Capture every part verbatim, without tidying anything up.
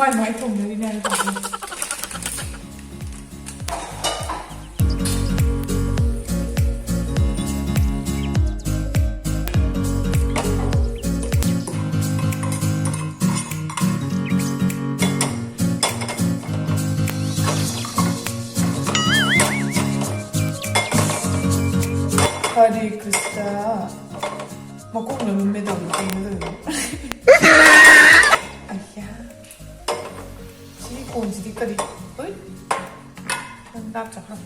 ꯃꯥꯏ ꯃꯥꯏ ꯊꯣꯡꯅꯔꯤꯅꯦ ꯍꯥꯏꯕ ꯇꯥꯔꯦ꯫ ꯍꯔꯦ ꯀ꯭ꯔꯤꯁꯅ꯫ ꯃꯀꯣꯛꯅ ꯂꯨꯝꯃꯦ ꯇꯧꯕ ꯀꯩꯅꯣ ꯇꯧꯔꯤꯗꯣ? ꯑꯌꯥ꯫ ꯁꯤ ꯀꯣꯟꯁꯤꯗꯤ ꯀꯔꯤ? ꯍꯣꯏ꯫ ꯅꯪ ꯂꯥꯞ ꯆꯠꯈ꯭ꯔꯣ꯫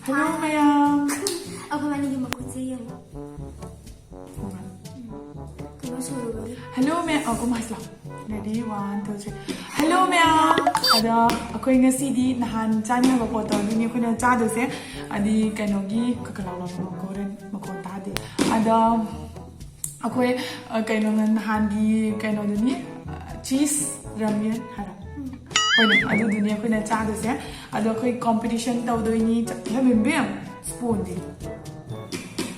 ꯍꯜꯂꯣ ꯃꯌꯥꯝ꯫ ꯑꯩꯈꯣꯏ ꯑꯅꯤꯒꯤ ꯃꯈꯨꯠꯁꯦ ꯌꯦꯡꯉꯣ꯫ ꯀꯩꯅꯣ ꯁꯨꯔꯨꯕꯒꯤ꯫ ꯍꯜꯂꯣ ꯃꯌꯥꯝ꯫ ꯑꯣ, ꯀꯃꯥꯏ ꯂꯥꯎ? Ready, one, two, three. Hello ꯃꯌꯥꯝ꯫ ꯑꯗꯣ ꯑꯩꯈꯣꯏ ꯉꯁꯤꯗꯤ ꯅꯍꯥꯟ ꯆꯥꯅꯤ ꯍꯥꯏꯕ ꯄꯣꯠꯇꯣ ꯑꯗꯨꯅꯤ ꯑꯩꯈꯣꯏꯅ ꯆꯥꯗꯣꯏꯁꯦ꯫ ꯑꯗꯤ ꯀꯩꯅꯣꯒꯤ ꯀꯀ ꯂꯥꯎ ꯂꯥꯎ ꯃꯈꯣꯟ ꯃꯈꯣꯟ ꯇꯥꯗꯦ꯫ ꯑꯗꯣ ꯑꯩꯈꯣꯏ, ꯑ, ꯀꯩꯅꯣ, ꯅꯍꯥꯟꯒꯤ ꯀꯩꯅꯣꯗꯨꯅꯤ, ꯑ, cheese ramen ꯍꯥꯏꯔ? ꯎꯝ꯫ ꯍꯣꯏꯅꯦ, ꯑꯗꯨꯗꯨꯅꯤ ꯑꯩꯈꯣꯏꯅ ꯆꯥꯗꯣꯏꯁꯦ꯫ ꯑꯗꯣ ꯑꯩꯈꯣꯏ competition ꯇꯧꯗꯣꯏꯅꯤ꯫ ꯆꯠ-, ꯍꯦ, ꯕꯦꯝꯕꯦꯝ, spoon ꯗꯤ?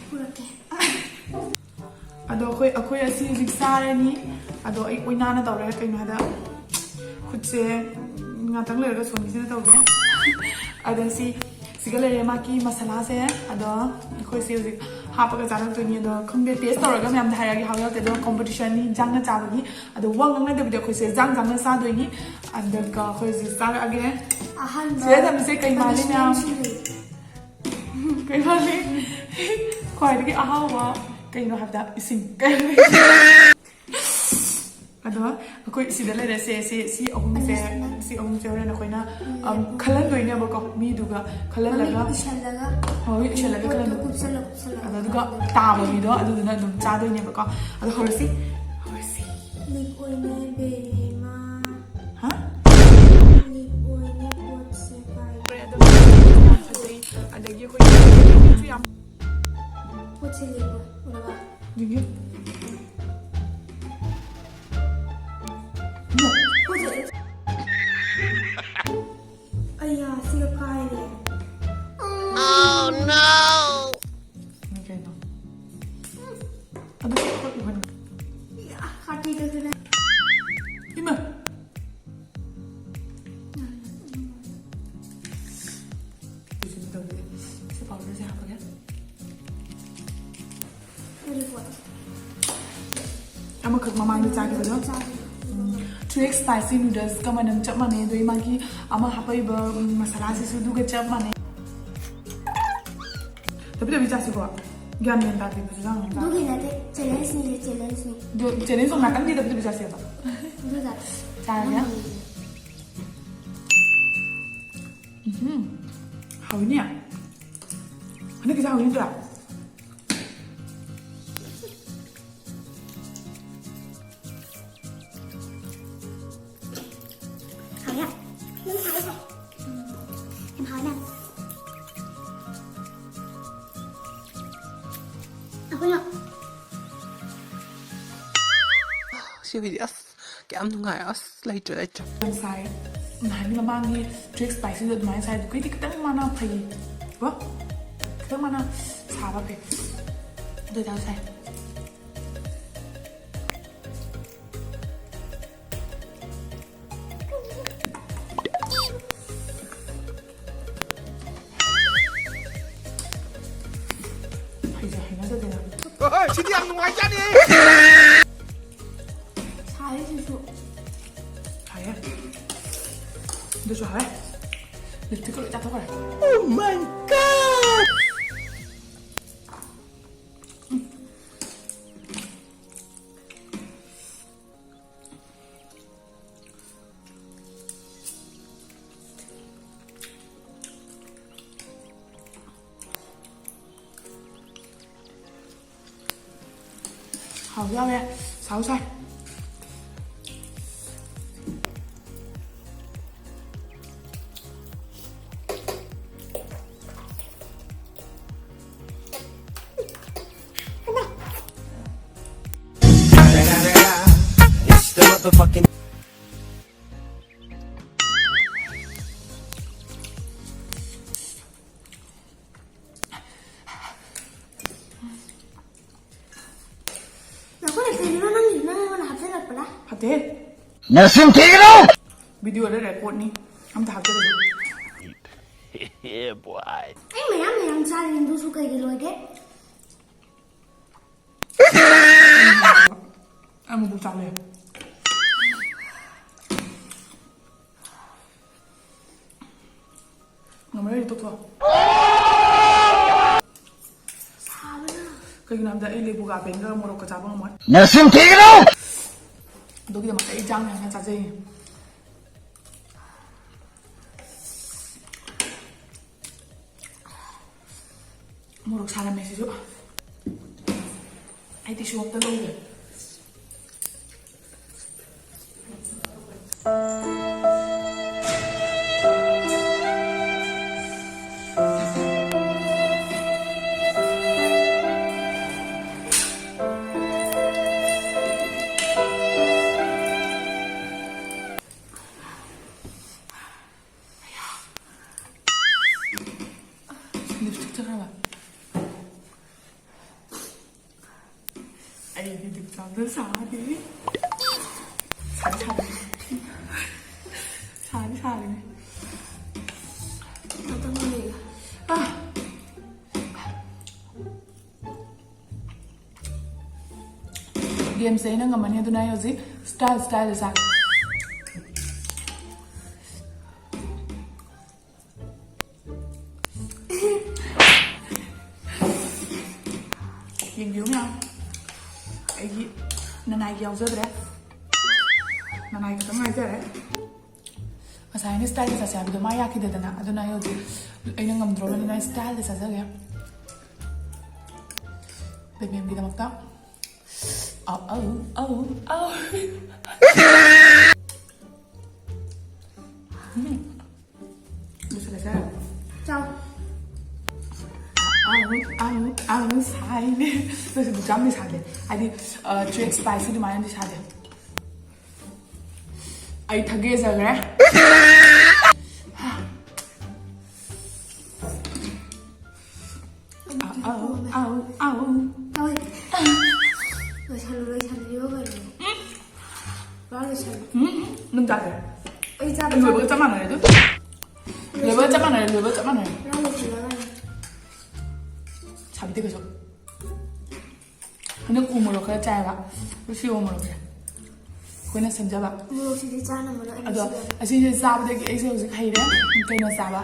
ꯄꯨꯔꯛꯀꯦ꯫ ꯑꯗꯣ ꯑꯩꯈꯣꯏ, ꯑꯩꯈꯣꯏ ꯑꯁꯤ ꯍꯧꯖꯤꯛ ꯆꯥꯔꯅꯤ꯫ ꯑꯗꯣ ꯑꯩ ꯑꯣꯏꯅꯥꯅ ꯇꯧꯔꯦ, ꯀꯩꯅꯣ ꯍꯥꯏꯗ ꯈꯨꯠꯁꯦ ꯉꯥꯛꯇꯪ ꯂꯩꯔꯒ ꯁꯣꯝꯒꯤꯁꯤꯅ ꯇꯧꯒꯦ꯫ ꯑꯗꯣ ꯁꯤ ꯁꯤꯒ ꯂꯩꯔꯦ ꯃꯥꯒꯤ ꯃꯁꯥꯂꯥꯁꯦ꯫ ꯑꯗꯣ ꯑꯩꯈꯣꯏꯁꯦ ꯍꯧꯖꯤꯛ ꯍꯥꯞꯄꯒ ꯆꯥꯔꯛꯇꯣꯏꯅꯤ꯫ ꯑꯗꯣ ꯈꯪꯗꯦ, taste ꯇꯧꯔꯒ ꯃꯌꯥꯝꯗ ꯍꯥꯏꯔꯛꯑꯒꯦ ꯍꯥꯎ ꯌꯥꯎꯗꯦ꯫ ꯑꯗꯣ competition ꯅꯤ, ꯏꯟꯖꯥꯡꯅ ꯆꯥꯕꯒꯤ꯫ ꯑꯗꯣ ꯋꯥ ꯉꯥꯡꯅꯗꯕꯤꯗ ꯑꯩꯈꯣꯏꯁꯦ ꯏꯟꯖꯥꯡ ꯏꯟꯖꯥꯡꯅ ꯆꯥꯗꯣꯏꯅꯤ꯫ ꯑꯗꯨꯒ ꯑꯩꯈꯣꯏ ꯍꯧꯖꯤꯛ ꯆꯥꯔꯛꯑꯒꯦ꯫ ꯑꯍꯥꯟꯕ ꯁꯤꯗ ꯊꯝꯃꯤꯁꯦ ꯀꯩ ꯃꯥꯜꯂꯤ ꯃꯌꯥꯝ? Punishment ꯁꯤꯗꯤ꯫ ꯀꯩ ꯃꯥꯜꯂꯤ? ꯈ꯭ꯋꯥꯏꯗꯒꯤ ꯑꯍꯥꯎꯕ ꯀꯩꯅꯣ ꯍꯥꯏꯕꯗ ꯏꯁꯤꯡ꯫ ꯑꯗꯣ ꯑꯩꯈꯣꯏ ꯁꯤꯗ ꯂꯩꯔꯦꯁꯦ, ꯁꯤ, ꯁꯤ ꯑꯍꯨꯝꯁꯦ, ꯁꯤ ꯑꯍꯨꯝꯁꯦ ꯍꯣꯔꯦꯟ ꯑꯩꯈꯣꯏꯅ, ꯑꯝ, ꯈꯜꯍꯟꯗꯣꯏꯅꯦꯕꯀꯣ, ꯃꯤꯗꯨꯒ ꯈꯜꯍꯜꯂꯒ꯫ ꯃꯃꯤꯠ ꯎꯏꯁꯜꯂꯒ꯫ ꯍꯣꯏ, ꯎꯏꯁꯜꯂꯒ ꯄꯣꯠꯇꯣ ꯈꯜꯍꯟꯗꯣꯏ꯫ ꯀꯨꯞꯁꯜꯂ ꯀꯨꯞꯁꯜꯂꯒ ꯑꯗꯣ ꯑꯗꯨꯒ ꯈꯜꯍꯟꯗꯣꯏꯅꯦ꯫ ꯇꯥꯕ ꯃꯤꯗꯣ ꯑꯗꯨꯗꯨꯅ ꯑꯗꯨꯝ ꯆꯥꯗꯣꯏꯅꯦꯕꯀꯣ꯫ ꯑꯗꯣ ꯍꯧꯔꯁꯤ, ꯍꯧꯔꯁꯤ꯫ ꯂꯤꯛ ꯑꯣꯏꯅ ꯕꯦꯔꯦꯃꯥ꯫ ꯍꯥ? ꯂꯤꯛ ꯑꯣꯏꯅ ꯄꯣꯠꯁꯦ ꯄꯥꯏ꯫ ꯑꯗꯒꯤ ꯑꯩꯈꯣꯏ ꯌꯥꯝ ꯄꯣꯠꯁꯦ ꯂꯤꯛ ꯑꯣꯏ꯫ ꯎꯔꯕ? ꯑꯗꯒꯤ ꯑꯩꯌꯥ, ꯁꯤꯒ ꯀꯥꯏꯔꯦ꯫ Oh no! ꯀꯩꯅꯣ? ꯑꯗꯨ ꯈꯔ ꯎꯍꯟ- ꯌꯥ, ꯀꯥꯇꯤꯗꯁꯨꯅꯦ꯫ ꯑꯃꯈꯛ ꯃꯃꯥꯡꯗ ꯆꯥꯈꯤꯕꯗꯣ꯫ ꯎꯝ, three X spicy noodles ꯀ ꯃꯅꯝ ꯆꯞ ꯃꯥꯟꯅꯩ, ꯑꯗꯨꯒꯤ ꯃꯥꯒꯤ ꯑꯃ ꯍꯥꯞꯄꯛꯏꯕ, ꯎꯝ, ꯃꯁꯥꯂꯥꯁꯤꯁꯨ ꯑꯗꯨꯒ ꯆꯞ ꯃꯥꯟꯅꯩ꯫ ꯇꯞꯄꯤ ꯇꯞꯄꯤ ꯆꯥꯁꯤꯀꯣ꯫ ꯒ꯭ꯌꯥꯟ ꯃꯦꯟ ꯇꯥꯗꯦ ꯐꯖꯅ ꯉꯥꯡꯉꯦ꯫ ꯑꯗꯨꯒꯤ ꯅꯠꯇꯦ, challenge ꯅꯤ, challenge ꯅꯤ꯫ ꯑꯗꯨ challenge ꯇꯧ ꯅꯥꯀꯟꯗꯤ ꯇꯞꯄꯤ ꯇꯞꯄꯤ ꯆꯥꯁꯦꯕ꯫ ꯑꯗꯨꯗ ꯆꯥꯔꯒꯦ꯫ ꯎꯝ, ꯍꯥꯎꯏꯅꯦ꯫ ꯍꯟꯗꯛꯀꯤꯁꯦ ꯍꯥꯎꯏ ꯅꯠꯇ꯭ꯔꯥ? ꯍꯥꯎꯏ꯫ ꯌꯥꯝ ꯍꯥꯎꯏ, ꯁꯦ꯫ ꯎꯝ, ꯌꯥꯝ ꯍꯥꯎꯏꯅꯦ꯫ ꯑꯩꯈꯣꯏꯅ ꯁꯤ ꯍꯨꯏꯗꯤ ꯑꯁ ꯀꯌꯥꯝ ꯅꯨꯡꯉꯥꯏ꯫ ꯑꯁ, ꯂꯩꯇ꯭ꯔꯦ, ꯂꯩꯇ꯭ꯔꯦ꯫ ꯌꯥꯝ ꯁꯥꯏ꯫ ꯅꯍꯥꯟꯒꯤ ꯃꯃꯥꯡꯒꯤ three X spicy ꯗꯣ ꯑꯗꯨꯃꯥꯏꯅ ꯁꯥꯏ꯫ ꯑꯗꯨ ꯀꯩꯗꯤ ꯈꯤꯇꯪ ꯃꯥꯅ ꯐꯩ꯫ ꯀꯣ? ꯈꯤꯇꯪ ꯃꯥꯅ ꯁꯥꯕ ꯐꯩ꯫ ꯑꯗꯨ ꯑꯣꯏꯇꯥꯔꯁꯨ ꯁꯥꯏ꯫ ꯍꯩꯁꯦ ꯍꯩꯅꯗꯗꯅ꯫ ꯁꯤꯗꯤ ꯌꯥꯝ ꯅꯨꯡꯉꯥꯏꯖꯥꯠꯅꯤ꯫ ꯁꯥꯏꯌꯦ ꯁꯤꯁꯨ꯫ ꯁꯥꯏꯌꯦ꯫ ꯑꯗꯨꯁꯨ ꯍꯥꯎꯋꯦ꯫ Lipstick ꯀ ꯂꯣꯏ ꯆꯥꯊꯣꯛꯈ꯭ꯔꯦ꯫ Oh my God! ꯍꯥꯎ ꯌꯥꯎꯔꯦ꯫ ꯁꯥꯎ ꯁꯥꯏ꯫ It's the motherfucking ꯅꯈꯣꯏꯅ ꯀꯩꯒꯤꯅꯣ ꯅꯪꯒꯤ, ꯅꯪ ꯑꯩꯉꯣꯟꯗ ꯍꯥꯞꯆꯤꯜꯂꯛꯄꯗ? ꯐꯠꯇꯦ꯫ ꯅꯆꯤꯟ ꯊꯤꯒꯅꯨ! Video ꯗ record ꯅꯤ꯫ ꯑꯝꯇ ꯍꯥꯞꯆꯤꯜꯂꯛꯑꯣ꯫ Yeah, boy. ꯑꯩ ꯃꯌꯥꯝ ꯃꯌꯥꯝ ꯆꯥꯔꯤꯅꯤ, ꯑꯗꯨꯁꯨ ꯀꯩꯒꯤ ꯂꯣꯏꯒꯦ? ꯑꯃꯨꯛ ꯆꯥꯎꯂꯦ꯫ ꯉꯝꯃꯔꯣꯏ, ꯇꯣꯛꯊꯣꯛꯑꯣ꯫ ꯁꯥꯕꯅ꯫ ꯀꯩꯒꯤꯅꯣ ꯍꯥꯏꯕꯗ ꯑꯩ ꯂꯦꯕꯨꯒ ꯑꯦꯄꯜꯒ ꯃꯣꯔꯣꯛꯀ ꯆꯥꯕ ꯉꯝꯃꯣꯏ꯫ ꯅꯆꯤꯟ ꯊꯤꯒꯅꯨ! ꯑꯗꯨꯒꯤꯗꯃꯛꯇ ꯑꯩ ꯆꯥꯡ ꯅꯥꯏꯅ ꯆꯥꯖꯩ꯫ ꯃꯣꯔꯣꯛ ꯁꯥꯔꯝꯃꯦ ꯁꯤꯁꯨ꯫ ꯑꯩ ꯇꯤꯁꯨ ꯑꯝꯇ ꯂꯧꯒꯦ꯫ ꯂꯤꯞꯁꯇꯤꯛ ꯆꯠꯈ꯭ꯔꯕ? ꯑꯩꯗꯤ ꯂꯤꯞ ꯆꯥꯝꯗ ꯁꯥꯗꯦ꯫ ꯁꯥꯗꯤ ꯁꯥꯕꯅꯤ꯫ ꯁꯥꯗꯤ ꯁꯥꯕꯅꯤ꯫ ꯉꯥꯛꯇꯪ ꯂꯩꯌꯨ꯫ ꯑꯥ! ꯒꯦꯝꯁꯦ ꯑꯩꯅ ꯉꯝꯃꯅꯤ, ꯑꯗꯨꯅ ꯑꯩ ꯍꯧꯖꯤꯛ ꯁ꯭ꯇꯥꯏꯜ ꯁ꯭ꯇꯥꯏꯜꯗ ꯆꯥꯒꯦ꯫ ꯌꯦꯡꯕꯤꯌꯨ ꯃꯌꯥꯝ, ꯑꯩꯒꯤ ꯅꯅꯥꯏꯒꯤ ꯌꯥꯎꯖꯗ꯭ꯔꯦ, ꯅꯅꯥꯏ ꯈꯛꯇꯪ ꯉꯥꯏꯖꯔꯦ꯫ ꯉꯁꯥꯏ ꯑꯩꯅ ꯁ꯭ꯇꯥꯏꯜꯗ ꯆꯠꯁꯦ ꯍꯥꯏꯕꯗꯣ ꯃꯥ ꯌꯥꯈꯤꯗꯦꯗꯅ, ꯑꯗꯨꯅ ꯑꯩ ꯍꯧꯖꯤꯛ ꯑꯩꯅ ꯉꯝꯗ꯭ꯔꯕꯅꯤꯅ ꯑꯩ ꯁ꯭ꯇꯥꯏꯜꯗ ꯆꯥꯖꯒꯦ꯫ ꯕꯦꯕꯦꯝꯒꯤꯗꯃꯛꯇ꯫ ꯑꯧ, ꯑꯧ, ꯑꯧ, ꯑꯧ꯫ ꯎꯝ꯫ ꯂꯣꯏꯁꯤꯜꯂꯁꯦ꯫ ꯆꯥꯎ꯫ ꯑꯪ, ꯑꯪ, ꯑꯪ, ꯁꯥꯏꯅꯦ꯫ ꯑꯗꯨꯁꯨ ꯕꯨꯛꯆꯥꯝꯗꯤ ꯁꯥꯗꯦ꯫ ꯍꯥꯏꯗꯤ, ꯑ, ꯆꯦꯛ ꯁ꯭ꯄꯥꯏꯁꯤ ꯑꯗꯨꯃꯥꯏꯅꯗꯤ ꯁꯥꯗꯦ꯫ ꯑꯩ ꯊꯒꯦꯖꯈ꯭ꯔꯦ꯫ ꯑꯧ, ꯑꯧ, ꯑꯧ, ꯑꯧ꯫ ꯇꯧꯋꯦ꯫ ꯂꯣꯏꯁꯜꯂꯨ, ꯂꯣꯏꯁꯜꯂꯨ, ꯌꯣꯒ ꯂꯣꯏꯔꯦ꯫ ꯄꯨꯔꯥ ꯂꯣꯏꯁꯜꯂꯨ꯫ ꯎꯝ, ꯎꯝ, ꯑꯗꯨꯝ ꯆꯥꯗ꯭ꯔꯦ꯫ ꯑꯩ ꯆꯥꯕ ꯂꯣꯏꯕꯒ ꯆꯥꯗ꯭ꯔꯦ꯫ ꯆꯞ ꯃꯥꯟꯅꯔꯦ ꯑꯗꯨ꯫ ꯂꯣꯏꯕꯒ ꯆꯞ ꯃꯥꯟꯅꯔꯦ, ꯂꯣꯏꯕꯒ ꯆꯞ ꯃꯥꯟꯅꯔꯦ꯫ ꯄꯨꯔꯥ ꯂꯣꯏꯁꯜꯂꯒꯅꯦ꯫ ꯁꯥꯕꯤꯗꯦ ꯀꯩꯁꯨ꯫ ꯅꯪ ꯎ ꯃꯣꯔꯣꯛ ꯈꯔ ꯆꯥꯏꯕ? ꯁꯤ ꯎ ꯃꯣꯔꯣꯛꯁꯦ ꯑꯩꯈꯣꯏꯅ ꯁꯦꯝꯖꯕ꯫ ꯃꯣꯔꯣꯛꯁꯤꯗꯤ ꯆꯥꯅꯕꯅ ꯑꯩꯅ ꯑꯗꯣ ꯁꯤꯖꯕ꯫ ꯑꯁꯤꯁꯦ ꯆꯥꯕꯗꯒꯤ ꯑꯩꯁꯦ ꯍꯧꯖꯤꯛ ꯍꯩꯔꯦ꯫ ꯀꯩꯅꯣ ꯆꯥꯕ,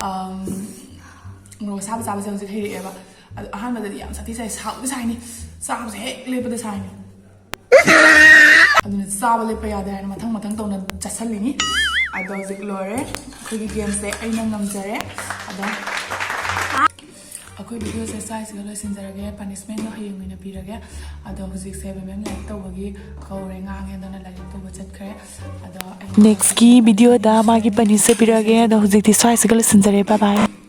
ꯑꯝ, ꯃꯣꯔꯣꯛ ꯑꯁꯥꯕ ꯆꯥꯕꯁꯦ ꯍꯧꯖꯤꯛ ꯍꯩꯔꯛꯑꯦꯕ꯫ ꯑꯗꯣ ꯑꯍꯥꯟꯕꯗꯗꯤ ꯌꯥꯝ ꯁꯥꯊꯤ ꯁꯥꯏ, ꯁꯥꯎꯗꯤ ꯁꯥꯏꯅꯤ, ꯆꯥꯕꯁꯦ ꯍꯦꯛ ꯂꯦꯞꯄꯗ ꯁꯥꯏꯅꯤ꯫ ꯑꯗꯨꯅ ꯆꯥꯕ ꯂꯦꯞꯄ ꯌꯥꯗꯦ ꯍꯥꯏꯅ ꯃꯊꯪ ꯃꯊꯪ ꯇꯧꯅ ꯆꯥꯁꯤꯜꯂꯤꯅꯤ꯫ ꯑꯗꯣ ꯍꯧꯖꯤꯛ ꯂꯣꯏꯔꯦ ꯑꯩꯈꯣꯏꯒꯤ ꯒꯦꯝꯁꯦ, ꯑꯩꯅ ꯉꯝꯖꯔꯦ꯫ ꯑꯗꯣ ꯑꯩꯈꯣꯏ ꯚꯤꯗꯤꯑꯣꯁꯦ ꯁ꯭ꯋꯥꯏꯁꯤꯒ ꯂꯣꯏꯁꯤꯟꯖꯔꯒꯦ꯫ ꯄꯅꯤꯁꯃꯦꯟꯗꯣ ꯍꯌꯦꯡ ꯑꯣꯏꯅ ꯄꯤꯔꯒꯦ꯫ ꯑꯗꯣ ꯍꯧꯖꯤꯛꯁꯦ ꯕꯦꯝꯕꯦꯝ ꯂꯥꯏꯔꯤꯛ ꯇꯧꯕꯒꯤ ꯀꯧꯔꯦ, ꯉꯥꯡꯉꯦ, ꯑꯗꯨꯅ ꯂꯥꯏꯔꯤꯛ ꯇꯧꯕ ꯆꯠꯈ꯭ꯔꯦ꯫ ꯑꯗꯣ ꯑꯩ ꯅꯦꯛꯁꯀꯤ ꯚꯤꯗꯤꯑꯣꯗ ꯃꯥꯒꯤ ꯄꯅꯤꯁꯁꯦ ꯄꯤꯔꯛꯑꯒꯦ꯫ ꯑꯗꯣ ꯍꯧꯖꯤꯛꯇꯤ ꯁ꯭ꯋꯥꯏꯁꯤꯒ ꯂꯣꯏꯁꯤꯟꯖꯔꯦ꯫ Bye bye꯫